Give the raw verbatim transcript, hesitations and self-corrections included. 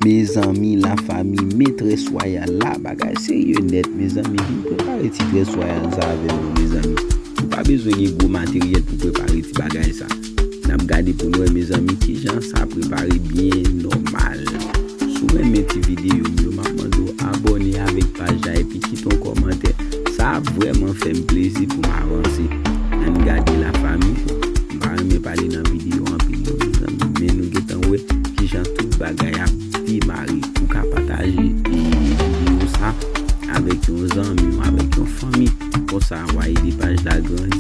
Mezanmi, lafami, men Très Royal la, bagay serye nèt, mezanmi, vin prepare ti Très Royal sa avè nou, mezanmi. Ou pa bezwen gen gwo materyèl pou prepare ti bagay sa. N ap gade pou n wè, mezanmi, kijan sa prepare byen nòmal. Si w renmen ti videyo m yo, m ap mande w abòne avèk paj la epi kite yon kòmantè. Sa ap vrèman fè m plezi pou m avanse. Ann gade, lafami. M pa renmen pale nan videyo anpil non, mezanmi, men nou gentan wè kijan tout bagay ap demare. Ou ka pataje videyo sa avèk yon zanmi w, avèk yon fanmi. Konsa, w a ede paj la grandi.